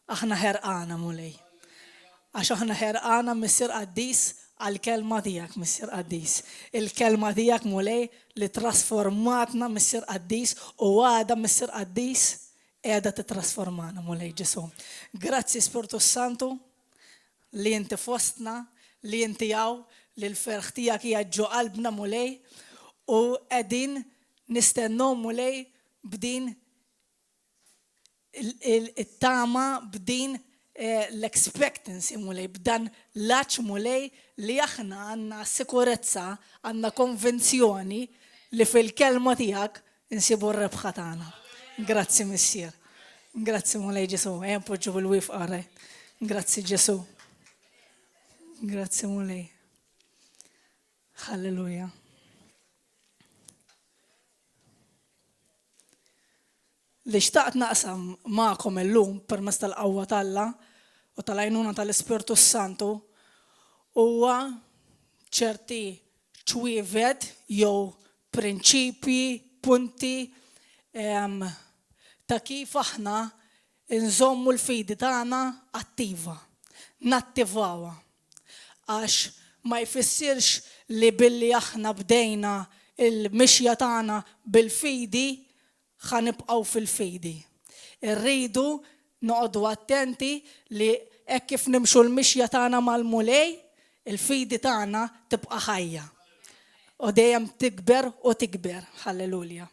Aħna ħerqana, Mulej. Għax aħna ħerqana, Missier Qaddis, għall-Kelma tiegħek, Missier Qaddis. Il-Kelma tiegħek, Mulej, li trasformatna, Missier Qaddis, u għadha, Missier Qaddis, qiegħda tittrasformana, Mulej Ġesù. Grazzi, Spirtu s-Santu, li inti fostna, li inti hawn, li l-ferħ tiegħek qiegħed ġo qalbna, Mulej, u qegħdin nistennew, Mulej, b'din it-tama b'din l-expectancy, Mulej, b'dan l-għatx, Mulej, li aħna għandna sikurezza, għandna konvinzjoni li fil-kelma tiegħek insibu r-rebħa tagħna. Grazzi Missier. Grazzi Mulej Ġesu. Ejja npoġġu bil-wifqa, right? Grazzi Ġesu. Grazzi Mulej. Halleluja. Li xtaqt naqsam magħkom illum permezz tal-qawwa t'Alla u tal-għajnuna tal-Ispirtu s-Santu huwa ċerti ċwievet jew prinċipji, punti ta' kif aħna nżommu l-fidi tagħna attiva, nattivawha. Għax ma jfissirx li billi aħna bdejna l-mixja tagħna bil-fidi ħa nibqgħu fil-fidi. Irridu noqogħdu attenti li hekk kif nimxu l-mixja tagħna mal-Mulej, il-fidi tagħna tibqa' ħajja. U dejjem tikber u tikber. Ħallelulja.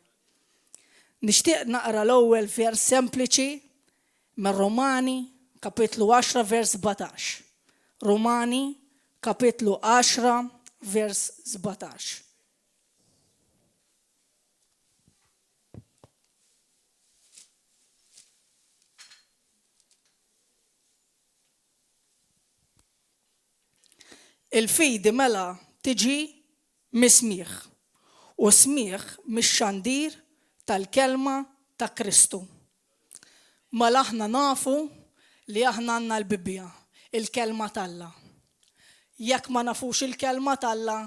Nixtieq naqra l-ewwel vers sempliċi minn Rumani kapitlu 10 vers 17. Rumani kapitlu 10 vers 17. Il-fidi mela tiġi mis-smigħ, u s-smigħ mix-xandir tal-kelma ta' Kristu. Mela aħna nafu li aħna għandna l-Bibbja, il-Kelma t'Alla. Jekk ma nafux il-Kelma t'Alla,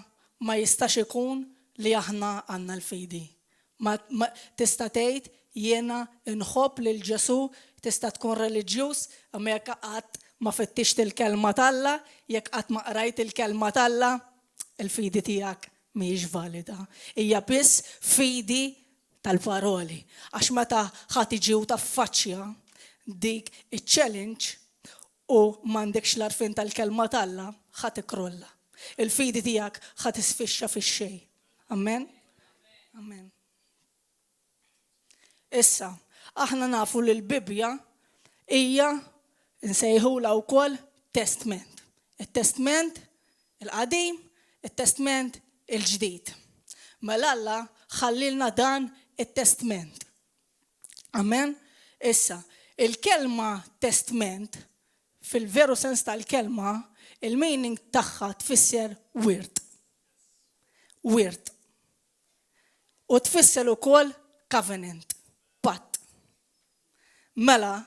ma jistax ikun li aħna għandna l-fidi. Ma, ma, tista' tgħid jiena nħobb lil Ġesù, tista' tkun reliġjuż, imma jekk qatt ma fittixt il-Kelma t'Alla, jekk qatt ma qrajt il-Kelma t'Alla, il-fidi tiegħek mhijiex valida. Hija biss fidi tal-paroli. Għax meta ħa tiġi u taffaċċja dik iċ-challenge u m'għandekx l-għarfien tal-Kelma t'Alla, ħa tikkrolla. Il-fidi tiegħek ħa tisfixxa fix-xejn. Amen? Amen. Issa, aħna nafu li l-Bibbja hija nsejħulha wkoll testment. It-testment il-qadim, it-testment il-ġdid. Mela Alla ħallilna dan it-testment. Amen? Issa, il-kelma testment fil-veru sens tal-kelma, il-meaning tagħha tfisser wirt. Wirt. U tfisser ukoll covenant, patt. Mela,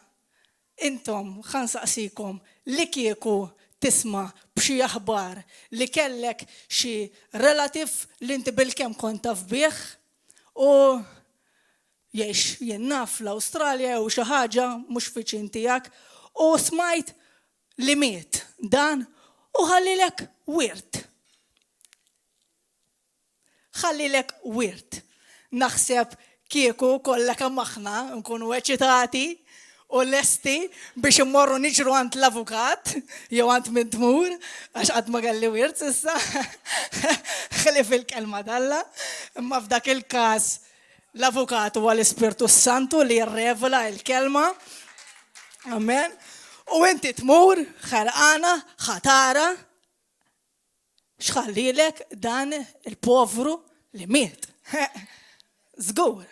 intom ħa nsaqsikom li kieku tisma' b'xi aħbar li kellek xi relative li inti bilkemm kont taf bih u jgħix jien naf l-Awstralja jew xi ħaġa mhux viċin tiegħek u smajt li miet dan u ħallilek wirt. Ħallilek wirt. Naħseb kieku kollha kemm aħna nkunu eċitati u lesti biex immorru niġru għand l-avukat jew għand min tmur għax qatt ma kelli wirt s'issa ħlief il-kelma t'Alla. Imma f'dak il-każ l-avukat huwa l-Ispirtu s-Santu li jirrevela l-kelma. Amen. U inti tmur ħerqana ħa tara X'ħallielek dan il-povru li miet? Żgur.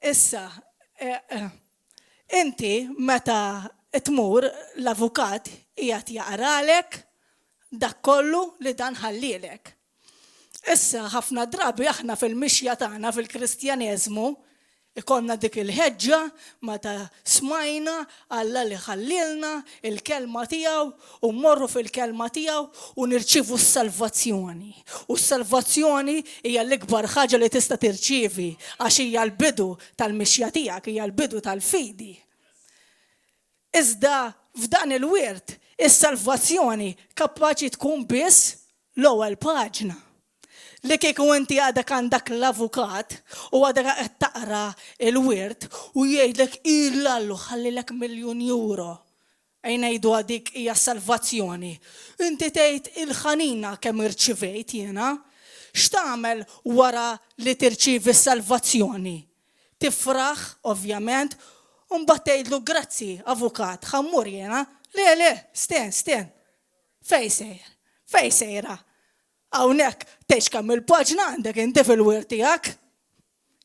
Issa, inti meta tmur l-avukat qiegħed jaqralek dak kollu li dan ħallielek. Issa ħafna drabi aħna fil-mixja tagħna fil-Kristjaneżmu ikollna dik il-ħeġġa meta smajna Alla li ħallielna il-kelma tiegħu u mmorru fil-kelma tiegħu u nirċievu s-salvazzjoni. U s-salvazzjoni hija l-ikbar ħaġa li tista' tirċievi għax hija l-bidu tal-mixja tiegħek, hija l-bidu tal-fidi. Iżda f'dan il-wirt, is-salvazzjoni kapaċi tkun biss l-ewwel paġna. Li kieku inti għadek għandak l-avukat u għadek qed taqra l-wirt u jgħidlek illallu ħallilek miljun euro. Ejja ngħidu dik hija s-salvazzjoni. Inti tgħid il-ħanina kemm irċivejt jiena. X'tagħmel wara li tirċievi s-salvazzjoni? Tifraħ, ovvjament, u mbagħad tgħidlu grazzi, avukat, ħa mmur jiena. Le, le, sten, sten. Fejn sejr? Fejn sejra? Hawnhekk tgħidx kemm il-paġna għandek inti fil-wirt tiegħek.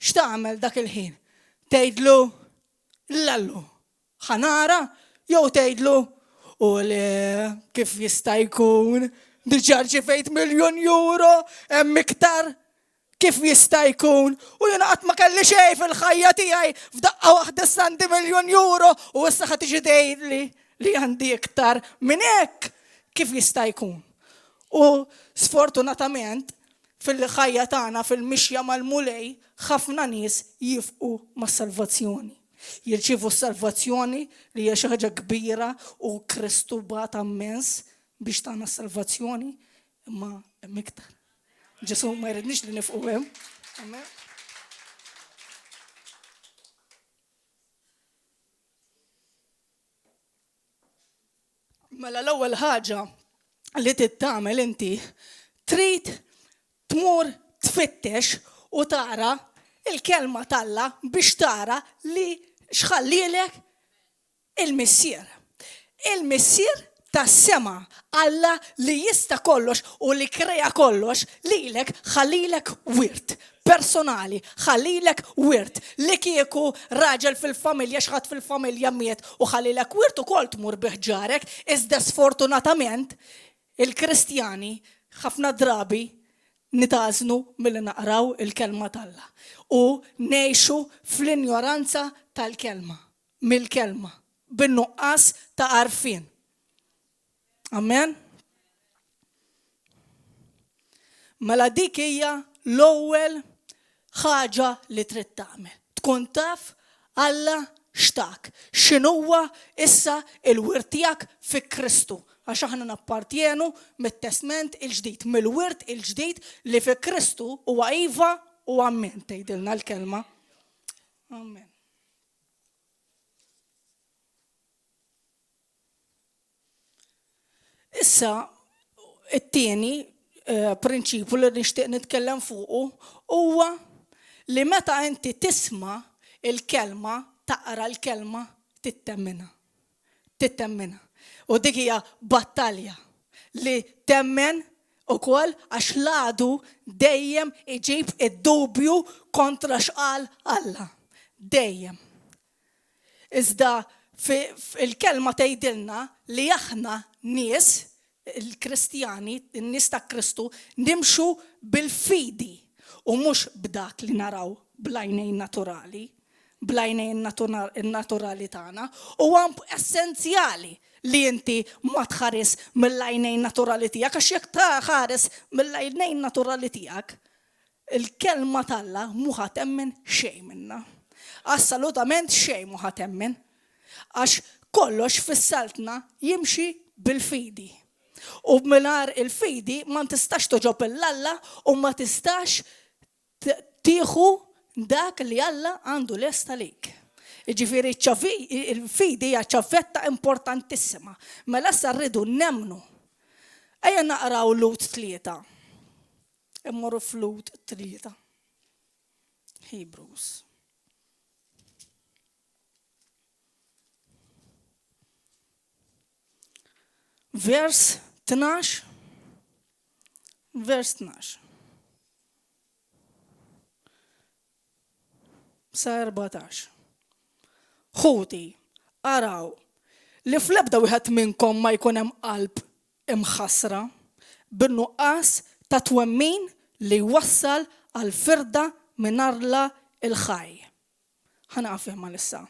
X'tagħmel dak il-ħin? Tgħidlu lallu, ħa nara jew tgħidlu u le kif jista' jkun diġà rċivejt miljun euro hemm iktar kif jista' jkun u jiena qatt ma kelli xejn fil-ħajja tiegħi f'daqqa waħda issa għandi miljun euro u issa ħa tiġi tgħidli li għandi iktar minn hekk kif jista' jkun. U sfortunatament fil-ħajja tagħna fil-mixja mal-Mulej ħafna nies jifqu mas-salvazzjoni. Jirċievu s-salvazzjoni li hija xi ħaġa kbira u Kristu bata immens biex tagħna s-salvazzjoni, imma hemm iktar. Ġesu ma jridniex li nifqu hemm. Amen. Mela l-ewwel ħaġa li trid tagħmel inti trid tmur tfittex u tara il-kelma t'Alla biex tara li x'ħallielek Il-Missier. Il-Missier tas-sema, Alla li jista' kollox u li krea kollox, lilek ħallilek wirt personali, ħallilek wirt. Li kieku raġel fil-familja, xi ħadd fil-familja miet u ħallilek wirt ukoll tmur bih ġarek, iżda sfortunatament il-Kristjani ħafna drabi nitgħażnu milli naqraw il-Kelma t'Alla u ngħixu fl-injoranza tal-Kelma. mill-kelma, bin-nuqqas ta' għarfien. Amen? Mela dik hija l-ewwel ħaġa li trid tagħmel. Tkun taf Alla x'tak, x'inhuwa issa il-wirt tiegħek fi Kristu. Għax aħna nappartjenu mit-Testment il-Ġdid, mill-wirt il-ġdid li fi Kristu huwa iva u ammen tgħidilna l-kelma. Amen. Issa, it-tieni eh, prinċipju li nixtieq nitkellem fuqu huwa li meta inti tisma' il-kelma, taqra l-kelma, tittemminha. Tittemminha. U dik hija battalja li temmen ukoll għax l-għadu dejjem iġib id-dubju kontra x'qal Alla. Dejjem. Iżda il-kelma tgħidilna li aħna nies, il-Kristjani, in-nies ta' Kristu, nimxu bil-fidi u mhux b'dak li naraw bl-għajnejn naturali, bl-għajnejn naturali tagħna. Huwa essenzjali li inti ma tħares mill-għajnejn naturali tiegħek għax jekk tħares mill-għajnejn naturali tiegħek, Il-Kelma t'Alla mhu ħa temmen xejn minnha. Assalutament xejn mhu ħa temmen. Għax kollox fis-Saltna jimxi bil-fidi. U mingħajr il-fidi ma tistax togħġob 'il Alla u ma tistax tieħu dak li Alla għandu lest għalik. Jiġifieri il-fidi hija ċavetta importantissima. Mela issa rridu nemmnu. Ejja naqraw Lut 3. Immorru f'Lhud 3. Hebrews. Vers 12. Vers 12. Sa 14. Ħuti, araw, li fl-ebda wieħed minnkom ma jkun hemm qalb imħassra bin-nuqqas ta' twemmin li jwassal għall-firda minn Alla l-ħaj. Ħa nieqaf hemm għalissa.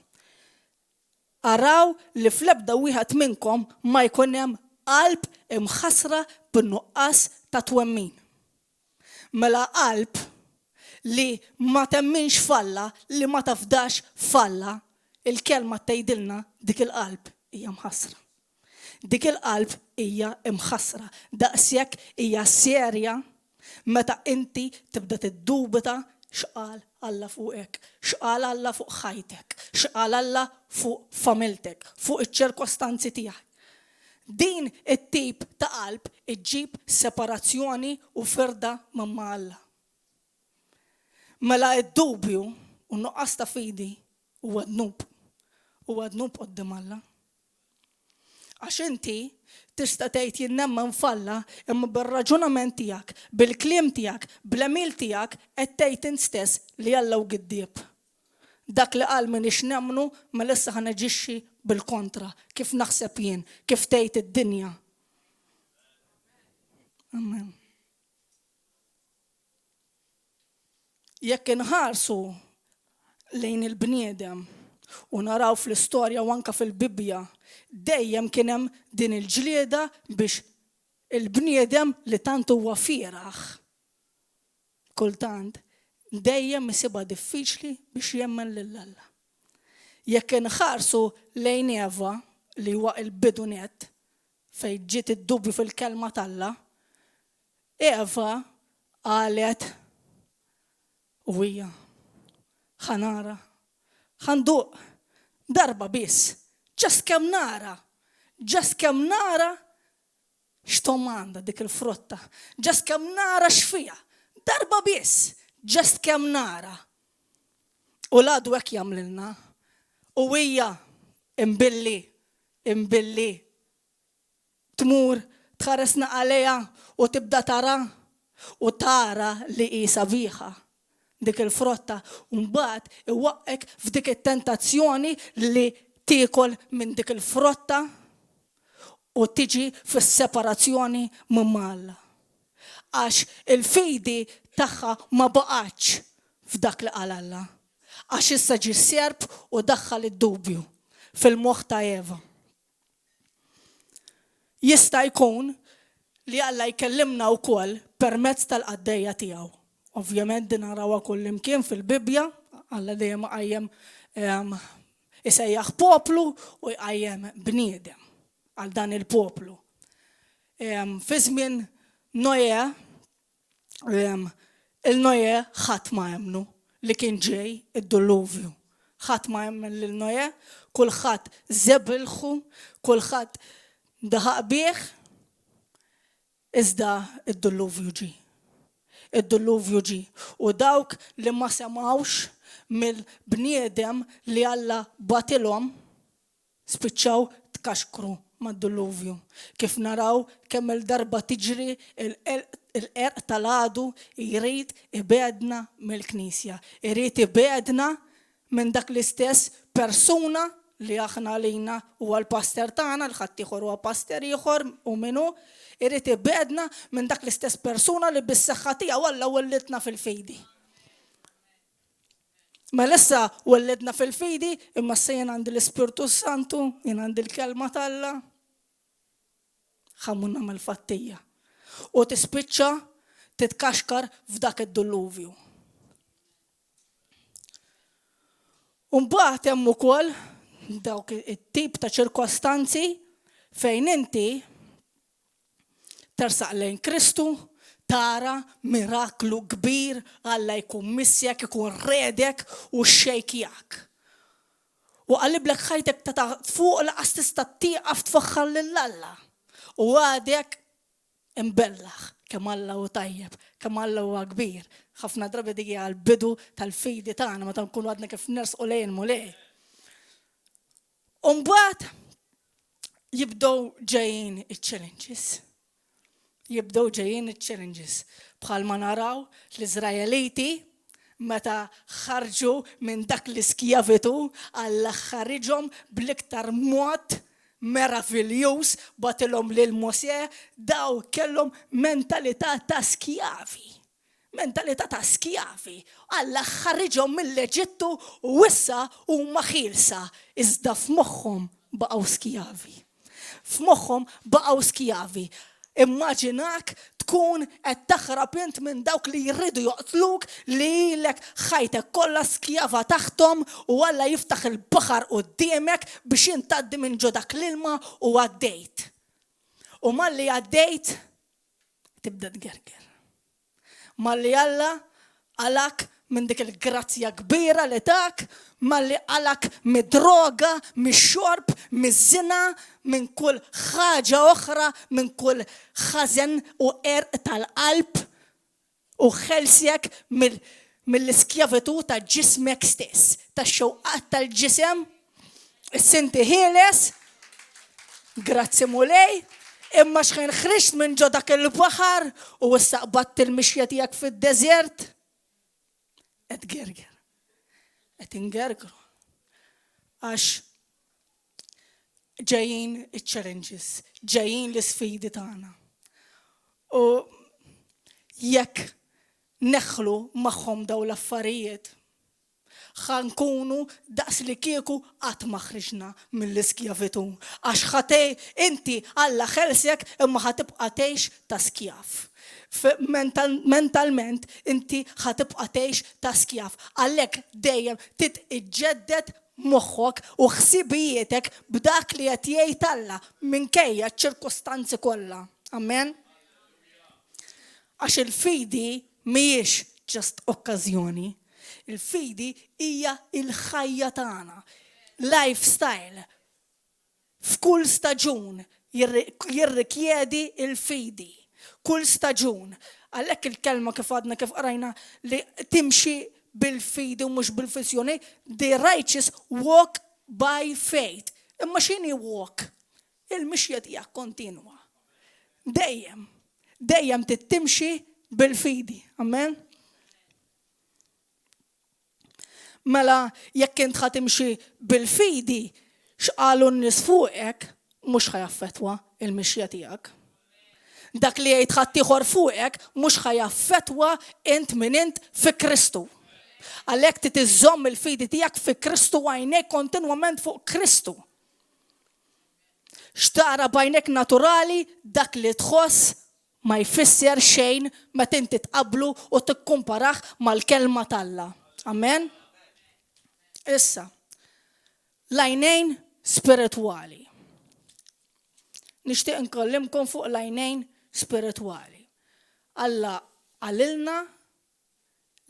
Araw li fl-ebda wieħed minnkom ma jkun hemm qalb imħassra bin-nuqqas ta' twemmin. Mela qalb li ma temminx f'Alla, li ma tafdax f'Alla, il-Kelma tgħidilna dik il-qalb. hija mħassra. Dik il-qalb hija mħassra daqshekk hija serja meta inti tibda tiddubita x'qal Alla fuqek, x'qal Alla fuq ħajtek, x'qal Alla fuq familtek, fuq iċ-ċirkostanzi tiegħek. Din it-tip ta' qalb iġġib separazzjoni u firda minn ma' Alla. Mela d-dubju u n-nuqqas ta' fidi huwa dnub. Huwa dnub quddiem Alla. Għax inti tista' tgħid jien nemmen f'Alla, imma bir-raġunament tiegħek, bil-kliem tiegħek, bl-għemil tiegħek qed tgħid int stess li Alla hu giddieb. Dak li qal m'iniex nemmnu, mela issa ħa naġixxi bil-kontra, kif naħseb jien, kif tgħid id-dinja. Amen. Jekk inħarsu lejn il-bniedem u naraw fl-istorja u anke fil-Bibbja, dejjem kien hemm din il-ġlieda biex il-bniedem li tant huwa fieragħ kultant dejjem isibha diffiċli biex jemmen lil Alla. Jekk inħarsu lejn Eva li huwa l-bidu nett fejn ġiet id-dubju fil-kelma t'Alla, Eva qalet, U hija, ħa nara, ħa nduq, darba biss, just kemm nara, just kemm nara x'togħma għandha dik il-frotta, just kemm nara x'fiha, darba biss, just kemm nara. U l-għadu hekk jagħmlilna. U hija, imbilli, imbilli, Tmur tħares naqa' lejha u tibda tara u tara li hi sabiħa dik il-frotta u mbagħad iwaqqgħek f'dik it-tentazzjoni li tiekol minn dik il-frotta u tiġi fis-separazzjoni minn ma' Alla. Għax il-fidi tagħha ma baqgħetx f'dak li qal Alla. Għax issa ġie s-serp u daħħal id-dubju fil-moħħ ta' Eva. Jista' jkun li Alla jkellimna wkoll permezz tal-qaddejja tiegħu. Ovvjament din narawha kullimkien fil-Bibbja, Alla dejjem iqajjem isejjaħ poplu u jqajjem bniedem għal dan il-poplu. Fi żmien Noè, Il-Noè ħadd ma emmnu li kien ġej id-dulluvju. Ħadd ma emmen lil Noè, kulħadd żebilħu, kulħadd daħaq bih, iżda d-dulluvju ġie. Id-dulluvju ġie. U dawk li ma semgħux mill-bniedem li Alla bagħtilhom, Spiċċaw tkaxkru mad-dulluvju. Kif naraw kemm-il darba tiġri l-qerq tal-għadu jrid ibegħdna mill-Knisja, irid ibegħdna minn dak l-istess persuna li aħna għalina huwa l-pastor tagħna, għal ħaddieħor huwa pastor ieħor u min hu, irid ibegħdna minn dak l-istess persuna li bis-saħħa tiegħu Alla wellidna fil-fidi. Mela issa welledna fil-fidi, imma issa jien għandi l-Ispirtu Santu, jien għandi l-kelma t'Alla. Ħa mmur nagħmel fattija. U tispiċċa titkaxkar f'dak id-dulluvju. U mbagħad hemm ukoll dawk it-tip ta' ċirkostanzi fejn inti Tersaq lejn Kristu, tara miraklu kbir, Alla jkun missek, ikun redek u xxejkjak. U qaliblek ħajtek ta' taħt fuq laqas tista' tieqaf tfaħħar lil Alla. U għadek imbellaħ kemm Alla hu tajjeb, kemm Alla huwa kbir. Ħafna drabi dik hija l-bidu tal-fidi tagħna meta nkunu għadna kif nersqu lejn il-Mulej. U mbagħad jibdew ġejjin iċ-challenges. Jibdew ġejjin iċ-challenges. Bħalma naraw l-Iżraeliti meta ħarġu minn dak l-iskjavitu Alla ħariġhom bl-iktar mod meraviljuż bagħtilhom lil Mosè daw kellhom mentalità ta' skjavi. Mentalità ta' skjavi. Alla ħariġhom mill-Eġittu u issa huma ħielsa, iżda f'moħħhom baqgħu skjavi. F'moħħhom baqgħu skjavi. Immaġinak tkun qed taħrab int minn dawk li jridu joqtluk li ilek ħajtek kollha skjava taħthom u Alla jiftaħ il-baħar quddiemek biex int tgħaddi minn ġo dak l-ilma u għaddejt. U malli għaddejt tibda tgerger. Malli Alla qalgħek minn dik il-grazzja kbira li tak, malli qalgħek mid-droga, mix-xorb, miż-żina, minn kull ħaġa oħra, minn kull ħażen u qerq tal-qalb, u ħelsek mill-iskjavitù ta' ġismek stess, tax-xewqat tal-ġisem, issa inti ħieles, grazzi Mulej, imma x'ħin ħriġt minn ġo dak il-baħar u issa qbadt il-mixja tiegħek fid-deżert, qed tgerger. Qed ingergru. Għax ġejjin iċ-challenges, ġejjin l-isfidi tagħna. U jekk neħlu magħhom dawn l-affarijiet, Ħa nkunu daqs li kieku qatt ma ħriġna mill-iskjavitù. Għax ħa inti Alla ħelsek imma ħa tibqa' tgħix ta' skjav. Mentalment inti ħa tibqa' tgħix ta' skjav. Għalhekk dejjem trid iġġedded moħħok u ħsibijietek b'dak li qed jgħid Alla minkejja ċ-ċirkustanzi kollha. Amen. Għax il-fidi mhijiex just okkażjoni. Il-fidi hija l-ħajja tagħna, lifestyle. F'kull staġun jirrikjedi l-fidi. Kull staġun. Għalhekk il-kelma kif għadna kif qrajna li timxi bil-fidi u mhux bil-viżjoni, the righteous walk by faith. Imma x'inhi walk? Il-mixja tiegħek kontinwa. Dejjem, dejjem trid timxi bil-fidi. Amen. Mela jekk int ħa timxi bil-fidi, x'qalu n-nies fuqek mhux ħa jaffettwa l-mixja tiegħek. Dak li jgħid ħaddieħor fuqek mhux ħa jaffettwa int min int fi Kristu. Għalhekk trid iżżomm il-fidi tiegħek fi Kristu għajnejk kontinwament fuq Kristu. X'tara b'għajnejk naturali dak li tħoss ma jfisser xejn meta inti tqabblu u tikkumparah mal-Kelma t'Alla. Amen? Issa, l-għajnejn spiritwali. Nixtieq nkellimkom fuq l-għajnejn spiritwali. Alla qalilna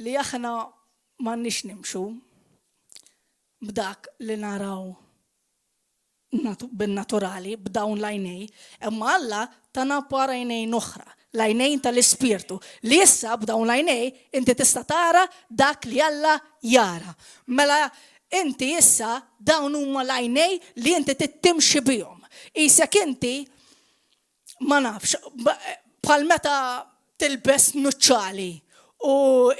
li aħna m'għandniex nimxu b'dak li naraw bin-naturali, b'dawn l-għajnej, imma Alla tana par għajnejn oħra, l-għajnejn tal-ispirtu, li issa b'dawn l-għajnej inti tista' tara dak li Alla jara. Mela inti issa dawn huma l-għajnej li inti trid timxi bihom. Qisek inti ma nafx, bħal meta tilbes nuċċali u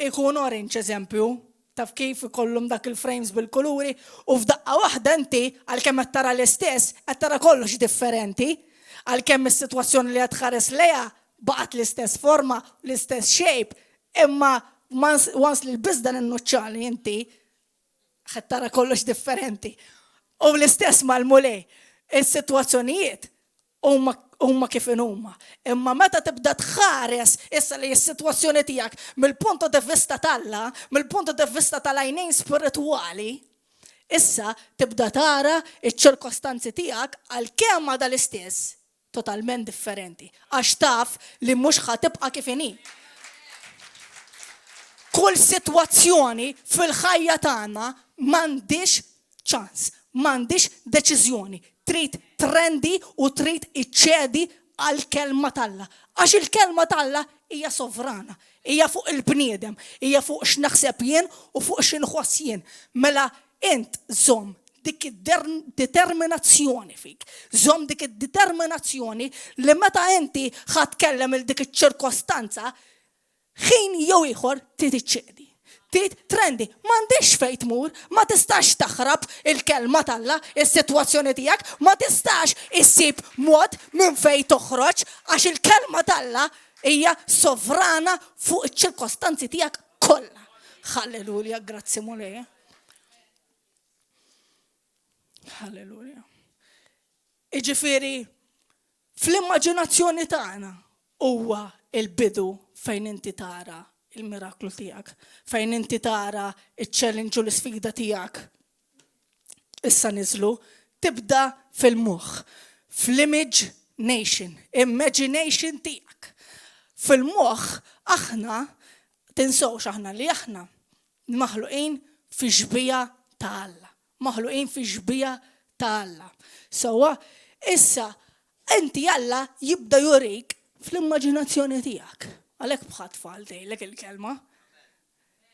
jkun orange eżempju, taf kif ikollhom dak il-frames bil-kuluri u f'daqqa waħda inti għalkemm qed tara l-istess, qed tara kollox differenti, għalkemm is-sitwazzjoni li qed tħares lejha baqgħet l-istess forma, l-istess shape, imma once li lbist dan in-nuċċali inti Qed tara kollox differenti. U l-istess mal-Mulej. Is-sitwazzjonijiet huma huma kif inhuma. Imma meta tibda tħares issa li s-sitwazzjoni tiegħek mill-punto de vista t'Alla, mill-punto de vista tal-għajnejn spiritwali, issa tibda tara ċ-ċirkostanzi tiegħek għalkemm għadha l-istess, totalment differenti għax taf li mhux ħa tibqa' kif inhi. Kull sitwazzjoni fil-ħajja tagħna m'għandhiex ċans, m'għandhiex deċiżjoni. Trid trendi u trid iċċedi għall-kelma t'Alla. Għax il-kelma t'Alla hija sovrana, hija fuq il-bniedem, hija fuq x'naħseb jien u fuq x'inħoss jien. Mela Int żomm dik id-determinazzjoni fik. Żomm dik id-determinazzjoni li meta inti ħa tkellem il dik iċ-ċirkostanza, ħin jew ieħor trid iċċedi. Trid trendi. M'għandix fejn tmur, ma tistax taħrab il-kelma t'Alla, is-sitwazzjoni tiegħek, ma tistax issib mod minn fejn toħroġ għax il-kelma t'Alla hija sovrana fuq iċ-ċirkostanzi tiegħek kollha. Halleluja, grazzi Mulej. Halleluja. Iġifieri, fl-immaġinazzjoni tagħna huwa il-bidu fejn inti tara il-miraklu tiegħek, fejn inti tara iċ-challenge u l-isfida tiegħek. Issa niżlu, tibda fil-moħħ, fl-image nation, imagination tiegħek. Fil-moħħ aħna tinsewx aħna li aħna maħluqin fi xbija ta' Alla. Maħluqin fi xbija ta' Alla. Sewwa, issa inti Alla jibda jurik fl-immaġinazzjoni tiegħek. Għalhekk bħat tfal tgħidlek il-kelma.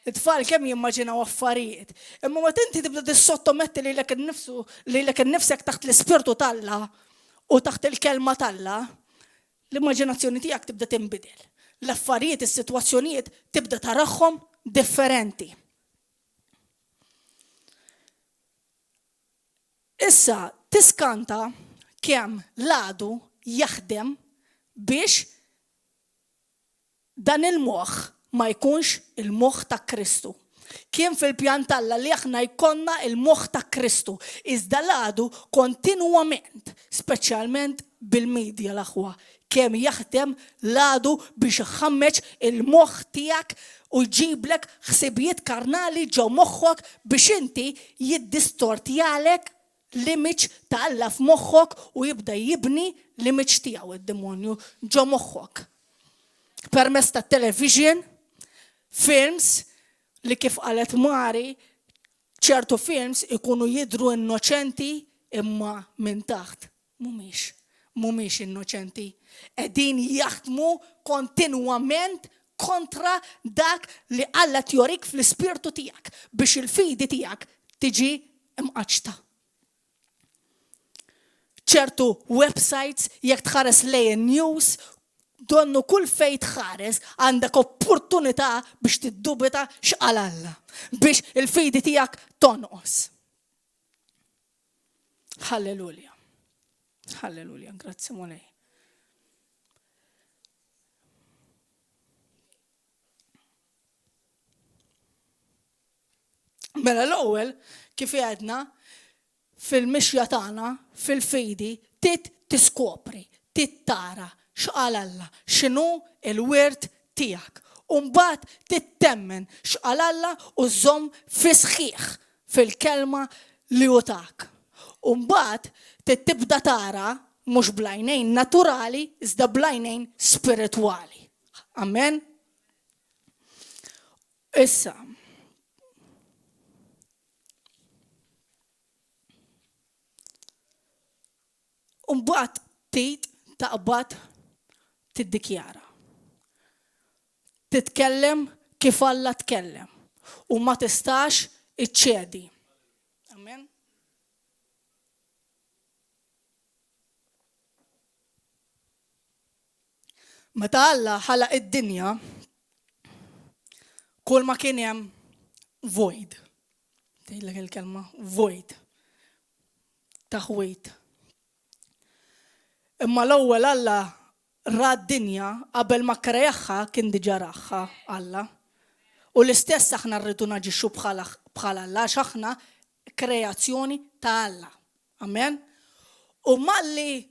It-tfal kemm jimmaġinaw affarijiet. Imma meta inti tibda tissottometti lilek innifsu lilek innifsek taħt l-ispirtu t'Alla u taħt il-kelma t'Alla, l-immaġinazzjoni tiegħek tibda tinbidel. L-affarijiet, is-sitwazzjonijiet tibda tarahom differenti. Issa tiskanta kemm l-għadu jaħdem biex Dan il-moħħ ma jkunx il-moħħ ta' Kristu. Kien fil-pjan t'Alla li aħna jkollna l-moħħ ta' Kristu, iżda l-għadu kontinwament, speċjalment bil-media l-aħwa, kemm jaħdem l-għadu biex iħammeġ il-moħħ tiegħek u jġiblek ħsibijiet karnali ġo moħħok biex inti jiddistortjalek l-image ta' Alla f'moħħok u jibda jibni l-image tiegħu id-demonju ġo moħħok. Permezz ta' television, films li kif qalet Mari, ċertu films ikunu jidru innoċenti imma minn taħt mhumiex. Mhumiex innoċenti. Qegħdin jaħdmu kontinwament kontra dak li Alla tjorik fl-ispirtu tiegħek biex il-fidi tiegħek tiġi mqaċċta. Ċertu websites jekk tħares lejn news donnu kull fejn tħares għandek opportunità biex tiddubita x'qal Alla, biex il-fidi tiegħek tonqos. Halleluja. Halleluja, grazzi Mulej. Mela l-ewwel kif għedna fil-mixja tagħna fil-fidi tit tiskopri, tit tara x'qal Alla, x'inhu l-wirt tiegħek. U mbagħad tit temmen x'qal Alla u żomm fi sħiħ fil-kelma li hu tak. U mbagħad trid tibda tara mhux bl-għajnejn naturali iżda bl-għajnejn spiritwali. Amen. Issa. U mbagħad trid taqbad tiddikjara. Titkellem kif Alla tkellem u ma tistax iċċedi. Amen. Meta Alla ħalaq id-dinja, kull ma kien hemm void. Tgħidlek il-kelma void. Taħwid. Imma l-ewwel Alla ra d-dinja qabel ma kkreaha kien diġà raha Alla. U l-istess aħna rridu naġixxu bħal Alla għax aħna kreazzjoni ta' Alla. Amen. U malli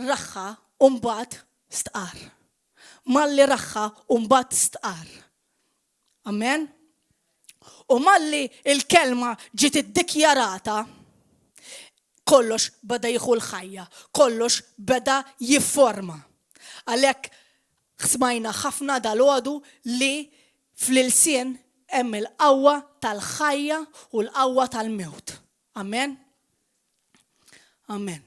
raha u mbagħad stqarr. Malli raha u mbagħad stqarr. Amen. U malli il-kelma ġiet iddikjarata, kollox beda jieħu l-ħajja, kollox beda jifforma. Għalhekk smajna ħafna dalgħodu li fl-ilsien hemm il-qawwa tal-ħajja u l-qawwa tal-mewt. Amen. Amen.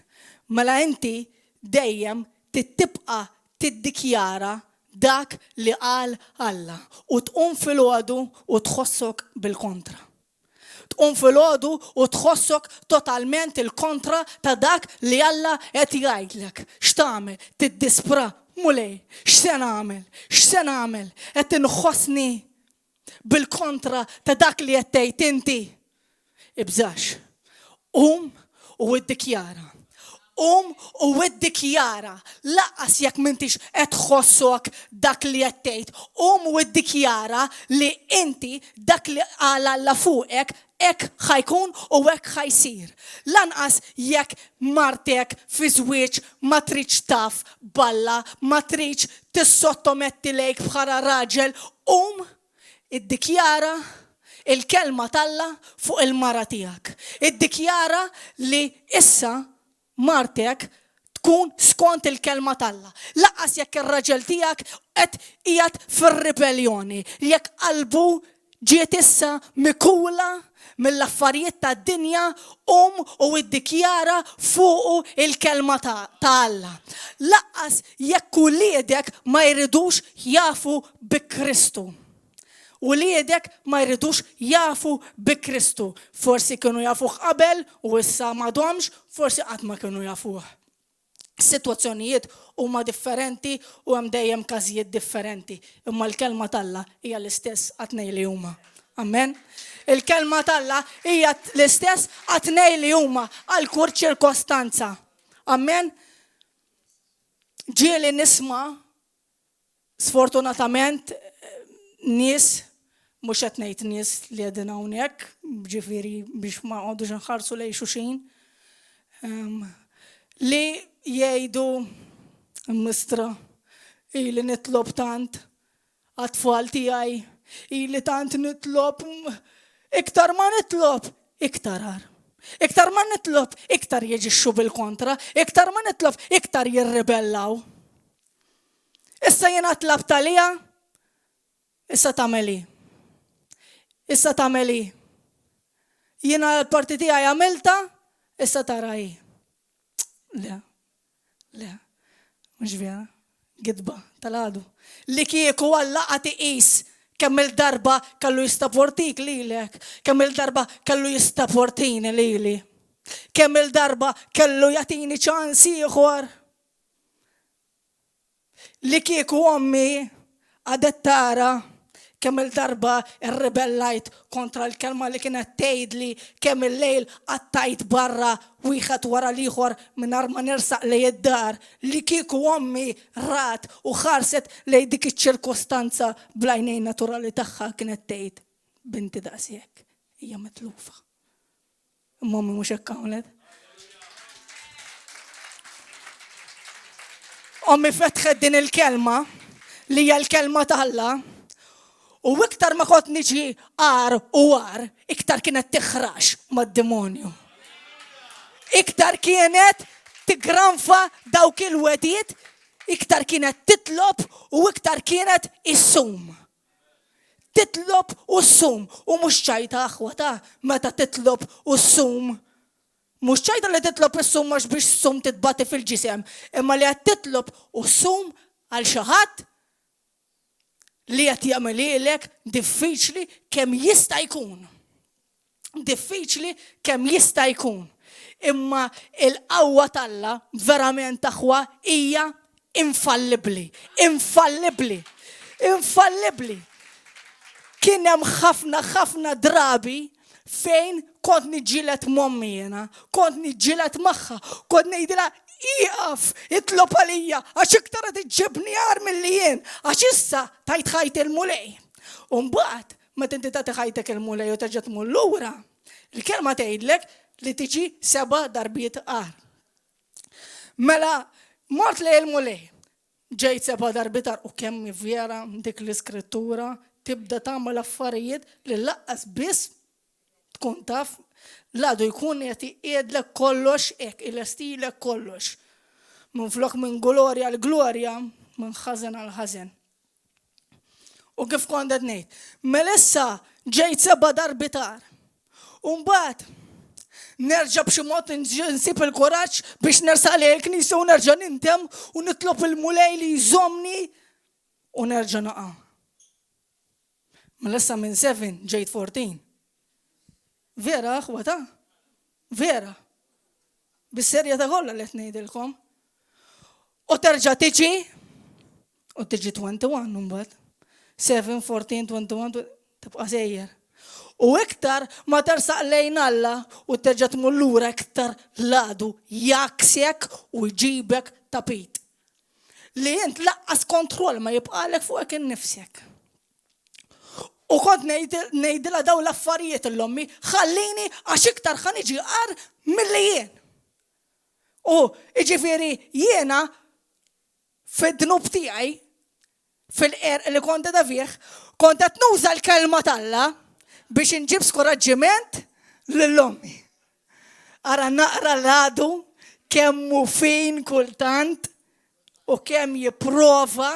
Mela inti dejjem tibqa' tiddikjara dak li qal Alla u tqum filgħodu u tħossok bil-kontra. Tqum filgħodu u tħossok totalment il-kontra ta' dak li Alla qed jgħidlek. X'tagħmel? Tiddispra, Mulej, x'se nagħmel? X'se nagħmel? Qed inħossni bil-kontra ta' dak li qed tgħid inti. Ibżax. Qum u iddikjara. Qum u iddikjara. Lanqas jekk m'intix qed tħossok dak li qed tgħid. Qum u iddikjara li inti dak li qal Alla fuqek. hekk ħa jkun u hekk ħa jsir. Lanqas jekk martek fi żwieġ ma tridx taf b'Alla, ma tridx tissottometti lejk bħala raġel, qum iddikjara il-kelma t'Alla fuq il-mara tiegħek. Iddikjara li issa martek tkun skont il-kelma t'Alla. Lanqas jekk ir-raġel tiegħek qed qiegħed fir-ribelljoni, jekk qalbu ġiet issa mikula mill-affarijiet tad-dinja, qum u iddikjara fuqu il-kelma ta' Alla. Lanqas jekk uliedek ma jridux jafu bi Kristu. Uliedek ma jridux jafu bi Kristu. Forsi kienu jafuh qabel u issa m'għadhomx, forsi qatt ma kienu jafuh. Sitwazzjonijiet huma differenti u hemm dejjem każijiet differenti, imma l-kelma t'Alla hija l-istess għat-tnejn li huma. Amen. Il-kelma t'Alla hija l-istess għat-tnejn li huma għal kull ċirkostanza. Amen. Ġieli nisma' Sfortunatament nies, mhux qed ngħid nies li qegħdin hawnhekk, ġifieri biex ma nqogħdux inħarsu lejn xulxin, li jgħidu mistra ili nitlob tant għat-tfal tiegħi, ili tant nitlob, iktar ma nitlob, iktar agħar. Iktar ma nitlob, iktar jeġixxu bil-kontra, iktar ma nitlob, iktar jirribellaw. Issa jiena tlabt għaliha, issa tagħmel hi. Issa tagħmel hi. Jiena l-parti tiegħi għamilta, issa tara hi. Le, le, mhux vera. Gidba tal-għadu. Li kieku Alla qagħad iqis kemm il-darba kellu jistaportik lilek, kemm il-darba kellu jistaportini lili. Kemm il-darba kellu jagħtini ċans ieħor. Li kieku ommi qagħdet tara kemm-il darba rribellajt kontra l-kelma li kienet tgħidli kemm il-lejl qattajt barra wieħed wara l-ieħor mingħajr ma nersaq lejn id-dar, li kieku ommi rat u ħarset lejn dik iċ-ċirkostanza bl-għajnejn naturali tagħha kienet tgħid, binti daqshekk hija mitlufa. Imma ommi mhux hekk għamlet. Ommi fetħet din il-kelma li hija l-kelma t'Alla u iktar ma kont niġi għar u għar, iktar kienet tiħrax mad-demonju. Iktar kienet tigranfa dawk il-wediet, iktar kienet titlob u iktar kienet issum. Titlob u ssum, u mhux ċajta aħwa ta' meta titlob u ssum. Mhux ċajta li titlob issum għax biex ssum titbati fil-ġisem, imma li qed titlob u ssum għal xi ħadd li qed jagħmilhielek diffiċli kemm jista' jkun. Diffiċli kemm jista' jkun. Imma il-qawwa t'Alla verament aħwa hija infallibbli. Infallibbli. Infallibbli. Kien hemm ħafna ħafna drabi fejn kont niġġieled m'ommi jiena, kont niġġieled magħha, kont ngħidilha ieqaf, itlob għalija, għax iktar qed iġġibni agħar milli jien, għax issa tajt ħajti l-Mulej. U mbagħad Meta inti tagħti ħajtek il-Mulej u terġa' tmur lura, il-kelma tgħidlek li tiġi seba' darbiet agħar. Mela mort lejn il-Mulej, ġejt seba' darbiet agħar u kemm vera dik l-iskrittura tibda tagħmel affarijiet li laqqas biss tkun taf l-għadu jkun qed iqiegħdlek kollox hekk, ilestilek kollox. Minflok minn glorja għal glorja, minn ħażen għal ħażen. U kif kont qed ngħid, mela issa ġejt seba' darbiet agħar. U mbagħad nerġa' b'xi mod nsib il-kuraġġ biex nersaq lejn il-knisja u nerġa' nindem u nitlob il-Mulej li jżommni u nerġa' naqa'. Mela issa minn 7 ġejt 14. Vera aħwa ta'? Vera. Bis-serjetà kollha li qed ngħidilkom. U terġa' tiġi u tiġi 21 imbagħad. 7, 14, 21, tibqa' sejjer. U iktar ma tersaq lejn Alla u terġa' tmur lura iktar l-għadu jaksek u jġibek tapit. Li int laqqas kontroll ma jibqalek fuqek innifsek. U kont ngħidilha dawn l-affarijiet 'l ommi, ħallini għax iktar ħa niġi agħar milli jien. U jiġifieri jiena fid-dnub tiegħi, fil-qerq li kont qiegħda fih, kont qed nuża l-kelma t'Alla biex inġib skoraġġiment lil ommi. Ara naqra l-għadu kemm hu fin kultant u kemm jipprova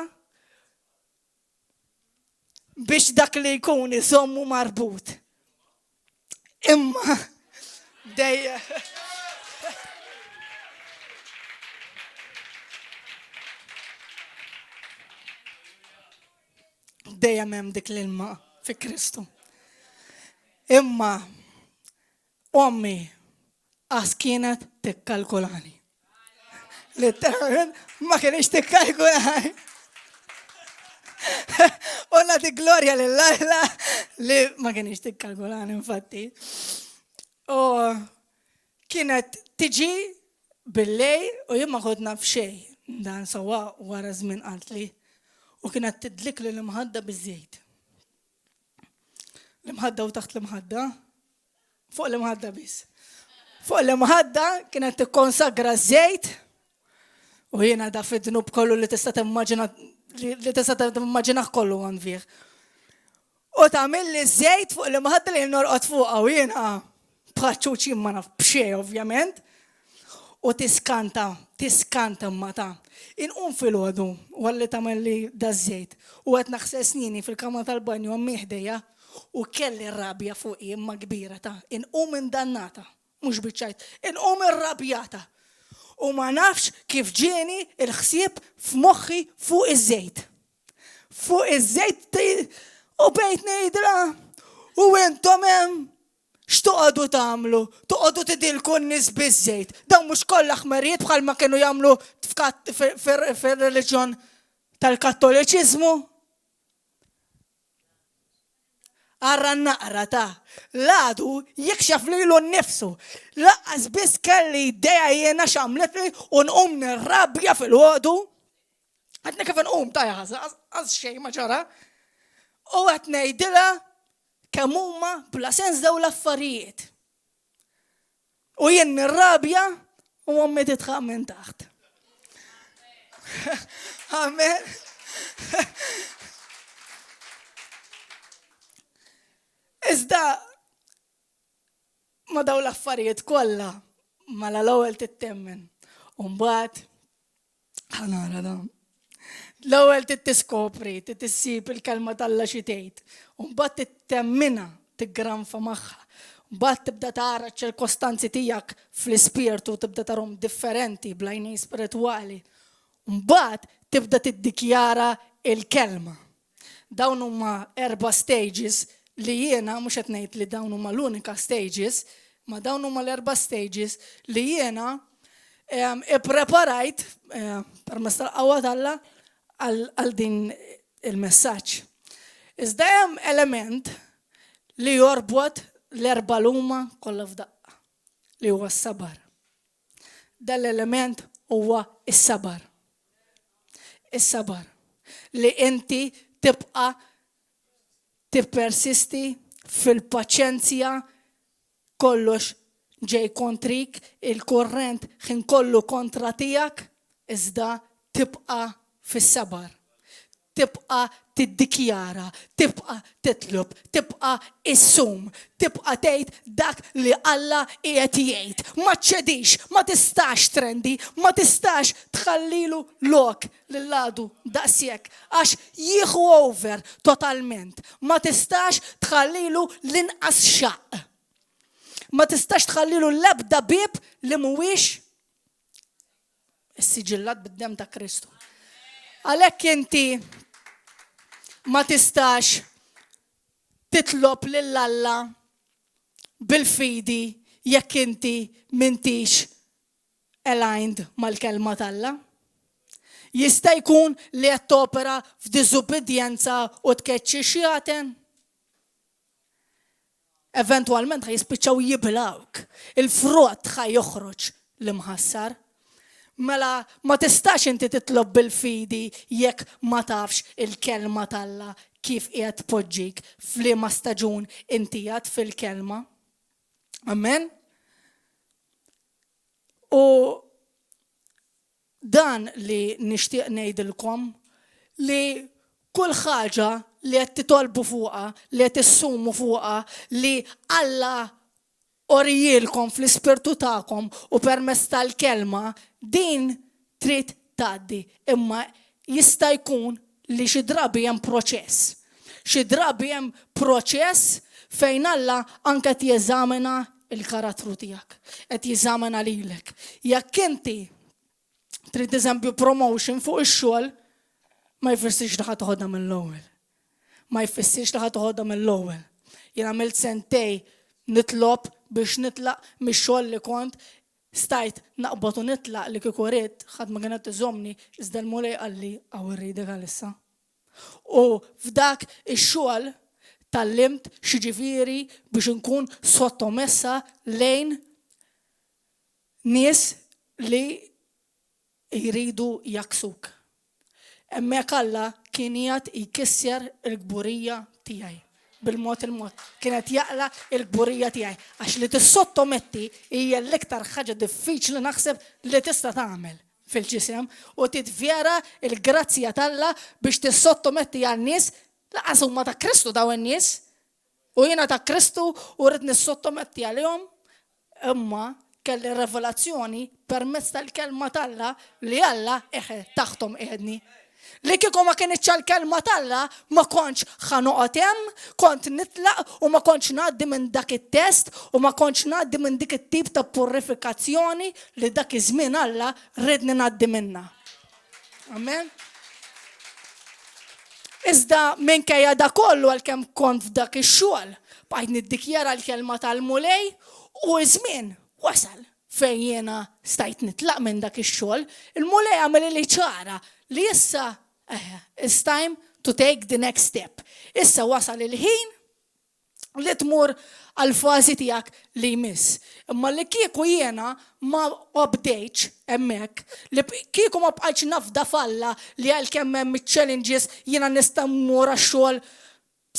biex dak li jkun iżommu marbut. Imma dejjem dejjem hemm dik l-ilma fi Kristu. Imma Ommi qas kienet tikkalkulani. Letteralment ma kienx tikkalkulani. U nagħti glorja lil Alla li ma kienx tikkalkulani infatti. U kienet tiġi billejl u jien ma kont naf xejn dan sewwa wara żmien qaltli u kienet tidlik li l-imħadda biż-żejt. L-imħadda u taħt l-imħadda. Fuq l-imħadda biss. Fuq l-imħadda kienet tikkonsagra żejt u jiena da fid-dnub kollu li tista' timmaġina li tista' timmaġinah kollu għand fih. U tagħmilli żejt fuq l-imħadda li norqod fuqha u jiena bħaċ-ċuċ jien ma naf b'xejn ovvjament. U tiskanta, tiskanta imma ta'. Inqum filgħodu wara li tagħmilli daż-żejt u qed naħsel snieni fil-kamra tal-banju ommi ħdejja u kelli rabja fuqi imma kbira ta'. Inqum indannata, mhux biċ-ċajt, inqum irrabjata. U ma nafx kif ġieni l-ħsieb f'moħħi fuq iż-żejt. Fuq iż-żejt u bejt ngħidilha u intom hemm X'toqogħdu tagħmlu? Toqogħdu tidilku n-nies biż-żejt. Dawn mhux kollha ħmerijiet bħalma kienu jagħmlu fir-reliġjon tal-Kattoliċiżmu? Ara naqra ta' l-għadu jikxef lilu nnifsu. Lanqas biss kelli idea jiena x'għamlitli u nqum nirrabja filgħodu. Għadni kif nqum ta' għaz xejn ma ġara. U qed ngħidilha kemm huma bla sens daw l-affarijiet. U jien nirrabja u ommi titħaq minn taħt. Amen. Iżda ma daw l-affarijiet kollha mela l-ewwel tittemmen. U mbagħad Ħa nara dan. L-ewwel trid tiskopri, trid issib il-kelma t'Alla xi tgħid. U mbagħad trid temminha, tiggranfa magħha. Mbagħad tibda tara ċ-ċirkostanzi tiegħek fl-ispirtu tibda tarhom differenti bl-għajnejn spiritwali. Mbagħad tibda tiddikjara il-kelma. Dawn huma erba' stages li jiena, mhux qed ngħid li dawn huma l-unika stages, ma dawn huma l-erba' stages li jiena ippreparajt permezz tal-qawwa t'Alla għal din il-messaġġ. Iżda hemm element li jorbot l-erba' l-huma kollha f'daqqa, li huwa s-sabar. Dan l-element huwa s-sabar. Is-sabar. Li inti tibqa' tippersisti fil-paċenzja kollox ġej kontrik, il-kurrent ħin kollu kontra tiegħek, iżda tibqa' fis-sabar. Tibqa' tiddikjara, tibqa' titlob, tibqa' issum, tibqa' tgħid dak li Alla qiegħed jgħid. Ma ċċedix, ma tistax trendi, ma tistax tħallilu lok lill-għadu daqshekk għax jieħu over totalment. Ma tistax tħallilu l-inqas xaqq. Ma tistax tħallilu l-ebda bieb li mhuwiex Issiġillat bid-demm ta' Kristu. Għalhekk inti ma tistax titlob lil Alla bil-fidi jekk inti m'intix aligned mal-kelma t'Alla. Jista' jkun li qed topera f'diżubbidjenza u tkeċċi xjaten. Eventwalment ħa jispiċċaw jibilgħuk. Il-frott ħa joħroġ l-imħassar. Mela ma tistax inti titlob bil-fidi jekk ma tafx il-kelma t'Alla kif qiegħed tpoġġik f'liema staġun inti qiegħed fil-kelma. Amen? U dan li nixtieq ngħidilkom li kull ħaġa li qed titolbu fuqha, li qed issumu fuqha, li Alla urihielkom fl-ispirtu tagħkom u permezz tal-kelma, din trid tgħaddi. Imma jista' jkun li xi drabi hemm proċess. Xi drabi hemm proċess fejn Alla anke qed jeżamina l-karattru tiegħek, qed jeżamina lilek. Jekk inti trid eżempju promotion fuq ix-xogħol, ma jfissirx li ħa toħodha mill-ewwel. Ma jfissirx li ħa toħodha mill-ewwel. Jien għamilt sentej nitlob biex nitlaq mix-xogħol li kont stajt naqbad u nitlaq li kieku ridt, ħadd ma kien qed iżommni, iżda l-Mulej qalli hawn irridek għalissa. U f'dak ix-xogħol tgħallimt x'jiġifieri biex inkun sottomessa lejn nies li jridu jgħakksuk. Hemmhekk Alla kien qiegħed jkisser il-kburija tiegħi. Bil-mod il-mod. Kien qed jaqla' l-kburija tiegħi. Għax li tissottometti hija l-iktar ħaġa diffiċli naħseb li tista' tagħmel fil-ġisem u titvjera l-grazzja t'Alla biex tissottometti għal nies lanqas huma ta' Kristu dawn in-nies. U jiena ta' Kristu u rrid nissottometti għalihom, imma kelli revelazzjoni permezz tal-kelma t'Alla li Alla eħe taħthom qiegħedni. Li kieku ma kinitx għall-kelma t'Alla ma kontx ħa noqgħod hemm, kont nitlaq u ma kontx ngħaddi minn dak it-test u ma kontx ngħaddi minn dik it-tip ta' purifikazzjoni li dak iż-żmien Alla riedni ngħaddi minnha. Amen. Iżda minkejja da kollu għalkemm kont f'dak ix-xogħol, bqajt niddikjara l-kelma tal-Mulej u iż-żmien wasal fejn jiena stajt nitlaq minn dak ix-xogħol. Il-Mulej għamilli ċara li issa eh, it's time to take the next step. Issa wasal il-ħin li tmur għall-fażi tiegħek li jmiss. Imma li kieku jiena ma obdejtx hemmhekk, li kieku ma bqajtx nafda f'Alla li għalkemm hemm iċ-challenges jiena nista' mmur għax-xogħol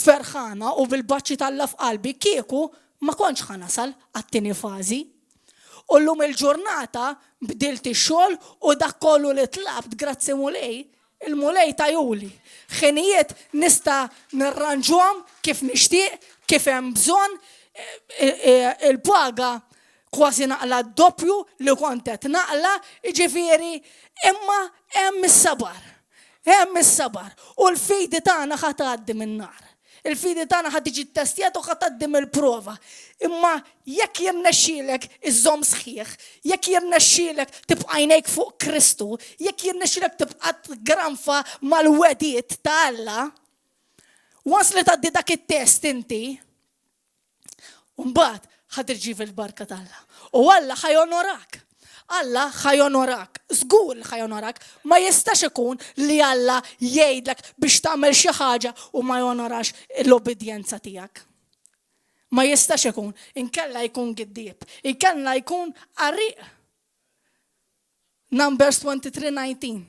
ferħana u bil-baċċi t'Alla f'qalbi, kieku ma kontx ħa nasal għat-tieni fażi. U llum il-ġurnata bdilt ix-xogħol u dak kollu li tlabt grazzi Mulej, Il-Mulej tajuli. Ħinijiet nista' nirranġuhom kif nixtieq, kif hemm bżonn, il-paga kważi naqla' d-doppju li kont qed naqla', jiġifieri imma hemm is-sabar. Hemm is-sabar. U l-fidi tagħna ħa tgħaddi min-nar. Il-fidi tagħna ħa tiġi ttestjata u ħa tgħaddi mill-prova. Imma jekk jirnexxielek iżżomm sħiħ, jekk jirnexxielek tibqa' għajnejk fuq Kristu, jekk jirnexxielek tibqa' tgranfa mal-wegħdiet ta' Alla, once li tgħaddi dak it-test inti, mbagħad ħa tirċievi l-barka t'Alla. U Alla ħa jonorak. Alla ħa jonorak. Żgur li ħa jonorak. Ma jistax ikun li Alla jgħidlek biex tagħmel xi ħaġa u ma jonorax l-obbedjenza tiegħek. Ma jistax ikun. Inkella jkun giddieb. Inkella jkun qarrieq. Numbers 23:19.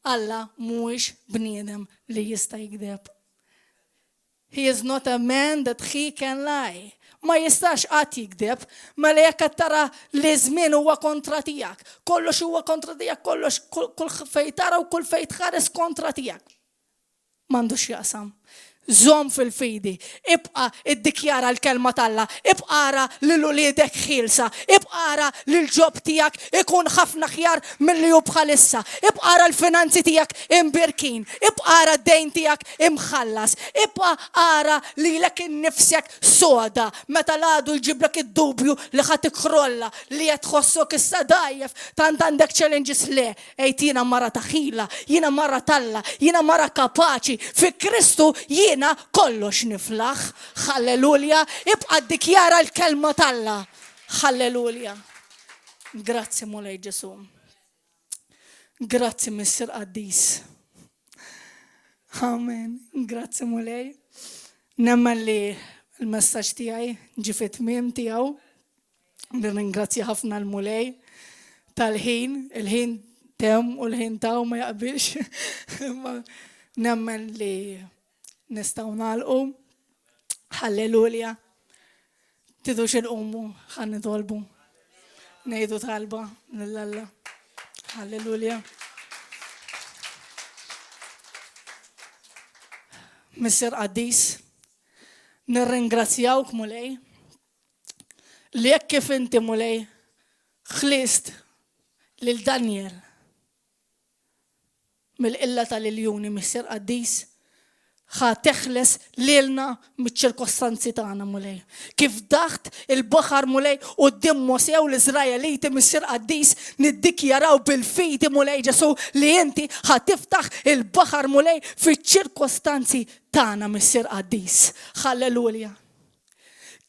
Alla mhuwiex bniedem li jista' jigdeb. He is not a man that he can lie. Ma jistax qatt jigdeb. Mela jekk qed tara li żmien huwa kontra tiegħek, kollox huwa kontra tiegħek, kollox kull fejn tara u kull fejn tħares kontra tiegħek. M'għandux x'jaqsam. Żomm fil-fidi. Ibqa' iddikjara l-kelma t'Alla. Ibqa' ara lil uliedek ħielsa. Ibqa' ara li l-ġob tiegħek ikun ħafna aħjar milli hu bħalissa. Ibqa' ara l-finanzi tiegħek imbierkin. Ibqa' ara d-dejn tiegħek imħallas. Ibqa' ara lilek innifsek soda meta l-għadu jġiblek id-dubju li ħa tikkrolla, li qed tħossok issa dgħajjef, tant għandek challenges le, għid jiena mara ta' ħila, jiena mara t'Alla, jiena mara kapaċi, fi Kristu jiena kollox niflaħ. Ħallelulja, ibqa' ddikjara l-kelma t'Alla. Ħallelulja. Grazzi Mulej Ġesu. Grazzi Missier Qaddis. Amen. Grazzi Mulej. Nemmen li l-messaġġ tiegħi ġie fit-tmiem tiegħu. Nirringrazzja ħafna l-Mulej tal-ħin, il-ħin Tem u l-ħin taw ma jaqbilx. Imma nemmen li nistgħu nagħlqu. Halleluja. Tidux il-qumu, ħa nitolbu. Ngħidu talba lil Alla. Halleluja. Missier Qaddis, nirringrazzjawk Mulej li jekk kif inti Mulej ħlist lil Daniel mill-qilla tal-iljuni Missier Qaddis, ħa teħles lilna miċ-ċirkostanzi tagħna Mulej. Kif daħt il-baħar Mulej quddiem Mosè u l-Iżraeliti Missier Qaddis niddikjaraw bil-fidi Mulej Ġesù li inti ħa tiftaħ il-baħar Mulej fiċ-ċirkostanzi tagħna Missier Qaddis. Ħallelulja.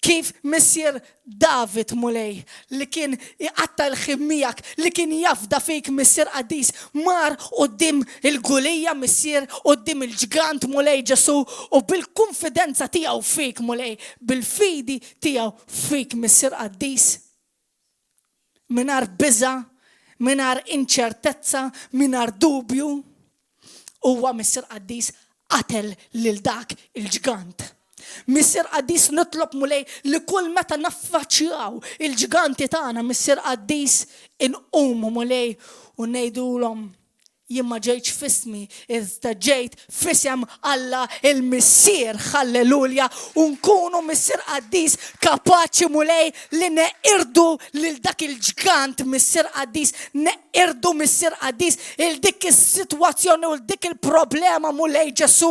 Kif missier David, Mulej, li kien iqatta' l-ħin miegħek, li kien jafda fik, Missier Qaddis, mar quddiem il-Gulija, Missier, quddiem il-ġgant, Mulej Ġesù, u bil-kunfidenza tiegħu fik, Mulej, bil-fidi tiegħu fik, Missier Qaddis, mingħajr biża', mingħajr inċertezza, mingħajr dubju, huwa Missier Qaddis qatel lil dak il-ġgant. Missier Qaddis nitlob Mulej li kull meta naffaċċjaw il-ġganti tagħna Missier Qaddis inqumu Mulej u ngħidulhom Jien ma ġejtx f'ismi, iżda ġejt f'isem Alla il-Missier, ħallelulja, u nkunu Missier Qaddis kapaċi Mulej li neqirdu lil dak il-ġgant Missier Qaddis, neqirdu Missier Qaddis il dik is-sitwazzjoni u dik il-problema Mulej Ġesu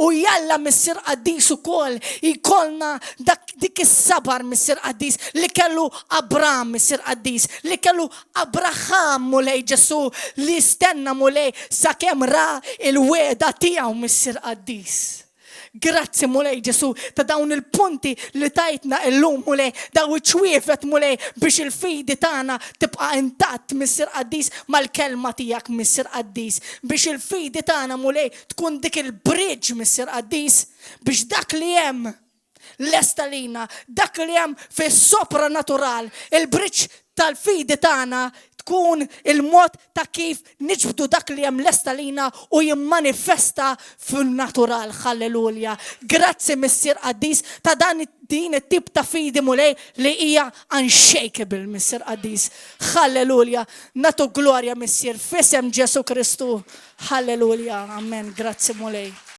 u jalla Missier Qaddis ukoll jkollna dak dik is-sabar Missier Qaddis li kellu Abram Missier Qaddis, li kellu Abraham, Mulej Ġesù, li stenna, Mulej, sakemm ra il-wegħda tiegħu, Missier Qaddis. Grazzi, Mulej Ġesù, ta' dawn il-punti li tajtna illum, Mulej, daw iċ-ċwievet, Mulej, biex il-fidi tagħna tibqa' intatt, Missier Qaddis, mal-kelma tiegħek, Missier Qaddis, biex il-fidi tagħna, Mulej, tkun dik il-bridge, Missier Qaddis, biex dak li hemm lest għalina, dak li hemm fis-sopranatural, il-bridge tal-fidi tagħna tkun il-mod ta' kif niġbdu dak li hemm lest għalina u jimmanifesta fil-natural. Halleluja. Grazzi Missier Qaddis ta' dan din it-tip ta' fidi Mulej li hija unshakable Missier Qaddis. Halleluja. Nagħtu glorja Missier f'isem Ġesu Kristu. Halleluja. Amen. Grazzi Mulej.